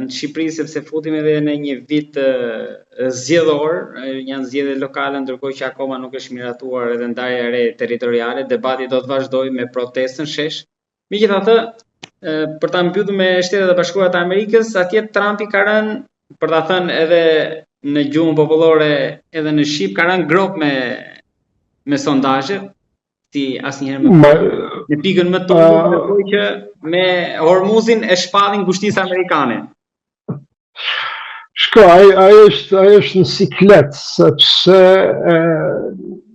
në Shqipëri sepse futemi edhe në një vit zgjedhor, janë zgjedhje lokale ndërkohë që akoma nuk është miratuar edhe ndarja e re territoriale, debati do të vazhdojë me protestën shesh. Megjithatë, për ta mbyllur me Shtetet e Bashkuara të Amerikës, atje Trumpi ka rënë, për ta thënë edhe në gjuhën popullore, edhe në shqip ka rënë gropë me me sondazhe, si asnjëherë më parë. Në pikën më të ulët, ndërkohë që me Hormuzin e shpallin ngushticë amerikane. Shko, ai ai është ai është në siklet sepse e,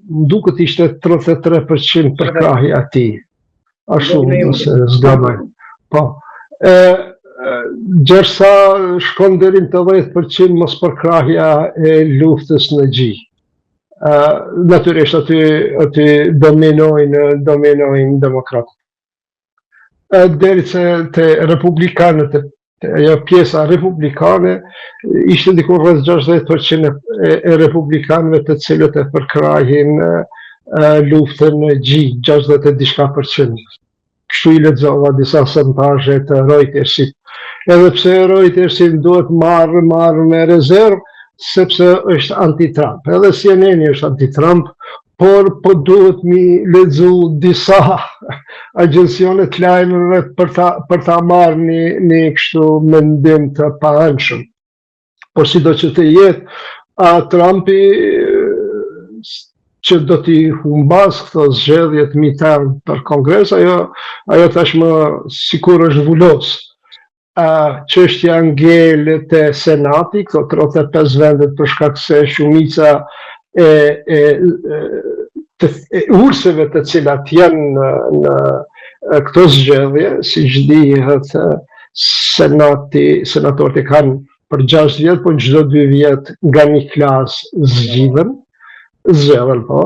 më duket ishte 33% përkrahja e tij. Ashtu, nëse s'gaboj. Po. E, gjersa shkon deri në 80% mospërkrahja e luftës në gji. Natyrisht aty aty dominojnë dominojnë demokratët. Derisa te republikanët ajo pjesa republikane ishte diku rreth 60% e, e republikanëve të cilët e përkrahin luftën në gji, 60 e diçka përqind. Kështu i lexova disa sondazhe të Reutersit. Edhe pse Reutersin duhet marrë, marrë me rezervë, sepse është anti-Trump. Edhe CNN-i është anti-Trump, por po duhet mi lexu disa agjencione të lajmeve për ta, për ta marrë një, një kështu mendim të paanshëm. Por sido që të jetë, a Trumpi që do t'i humbasë këto zgjedhjet midterm për kongres, ajo, ajo tashmë sikur është vulos. A, çështja ngel te Senati, këto 35 vendet për shkak se shumica e, e, të, e ulëseve të cilat janë në, në këto zgjedhje, siç dihet, Senati, senatorët e kanë për 6 vjet, po në çdo 2 vjet nga një klasë zgjidhen, zgjedhen po.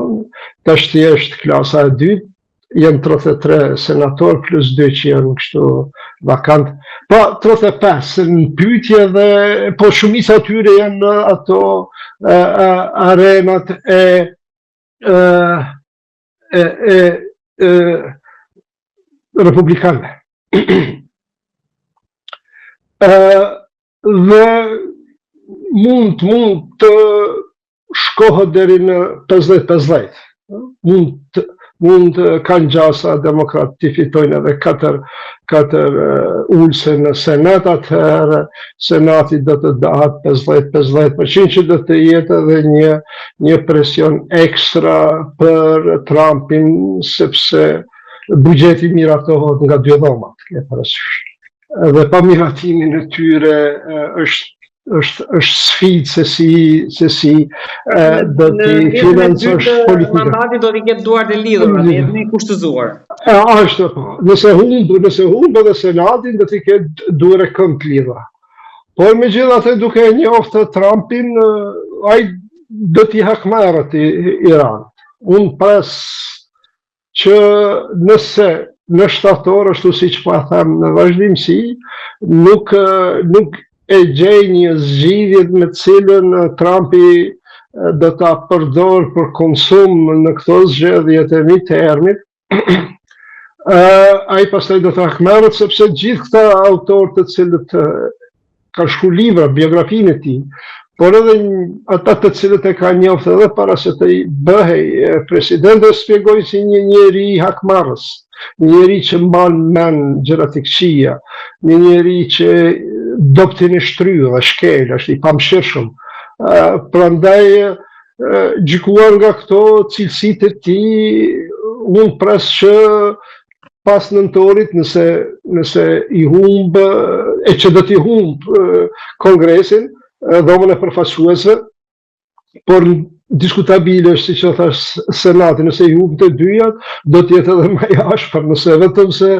Tashti është klasa e dytë, janë 33 senatorë plus 2 që janë kështu vakant. Po 35 në pyetje dhe po shumica e tyre janë në ato e, e, arenat e e e, e, e republikanëve. Dhe mund mund të shkohet deri në 50-50. Mund të mund kanë gjasa demokratët t'i fitojnë edhe katër katër ulëse në senat atëherë senati do të dahet 50-50% që do të jetë edhe një një presion ekstra për Trumpin sepse buxheti miratohet nga dy dhomat, ke parasysh. Dhe pa miratimin e tyre është është është sfidë se si se si e, do t'i financosh politikën. Mandati do t'i ketë duart e lidhura, do jetë i kushtëzuar. E ashtu po. Nëse humb, nëse humb edhe senatin do t'i ketë duar e këmbë të lidhura. Por megjithatë duke e njoftë Trumpin, ai do t'i hakmerret Iranit. Unë pres që nëse në shtator, ashtu siç po e them në vazhdimësi, nuk, nuk e gjej një zgjidhje me të cilën Trumpi do ta përdor për konsum në këto zgjedhjet e midtermit, ai pastaj do të hakmerret sepse gjithë këta autorë të cilët kanë shkru libra, biografinë e tij, por edhe ata të cilët e kanë njohur edhe para se të bëhej president, e shpjegojnë si një njeri hakmarrës, një njeri që mban mend gjëra të këqija, një njeri që dobtin e shtrydh dhe shkel, është i pamëshirshëm. Prandaj gjykuar nga këto cilësitë e tij, unë pres që pas nëntorit nëse nëse i humb e që do t'i humb kongresin, dhomën e përfaqësuesve, por diskutabile është siç e thash senati, nëse i humb të dyjat, do të jetë edhe më i ashpër, nëse vetëm se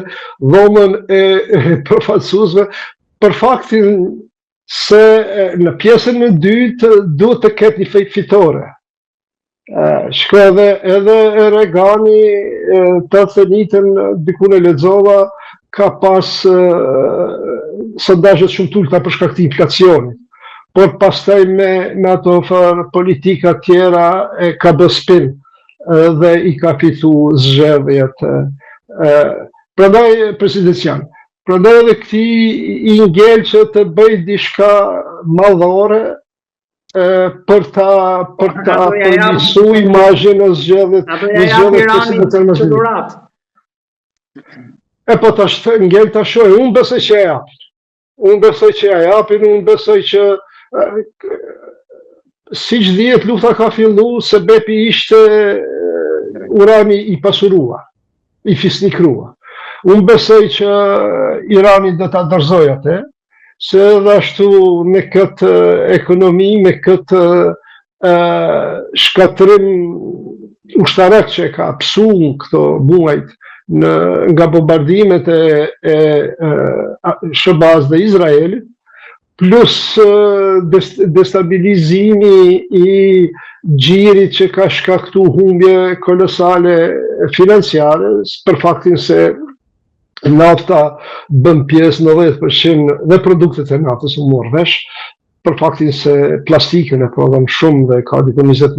dhomën e, e përfaqësuesve për faktin se në pjesën e dytë duhet të ketë një fitore. Shko edhe edhe Regani të thënitën diku e lexova ka pas sondazhet shumë të ulëta për shkak të inflacionit. Por pastaj me me ato farë politika tjera e ka bë spin dhe i ka fitu zgjedhjet. Prandaj presidencial. Prandaj edhe këtij i ngel që të bëjë diçka madhore për ta për ta përmirësu imazhin në zgjedhjet në zgjedhjet presidenciale që dhuratë. E po tash ngel ta shohim, unë besoj që e japin. Unë besoj që e japin, unë besoj që siç dihet lufta ka fillu, sebepi ishte urani i pasuruar, i fisnikruar. Unë besoj që Irani do ta dorëzojë atë, se edhe ashtu me këtë ekonomi, me këtë shkatërrim ushtarak që ka pësu këto muajt në, nga bombardimet e, e, e SHBA-s dhe Izraelit, plus destabilizimi i gjirit që ka shkaktu humbje kolosale financiare, për faktin se nafta bën pjesë 90% dhe produktet e naftës u morr vesh, për faktin se plastikën e prodhon shumë dhe ka diku 20.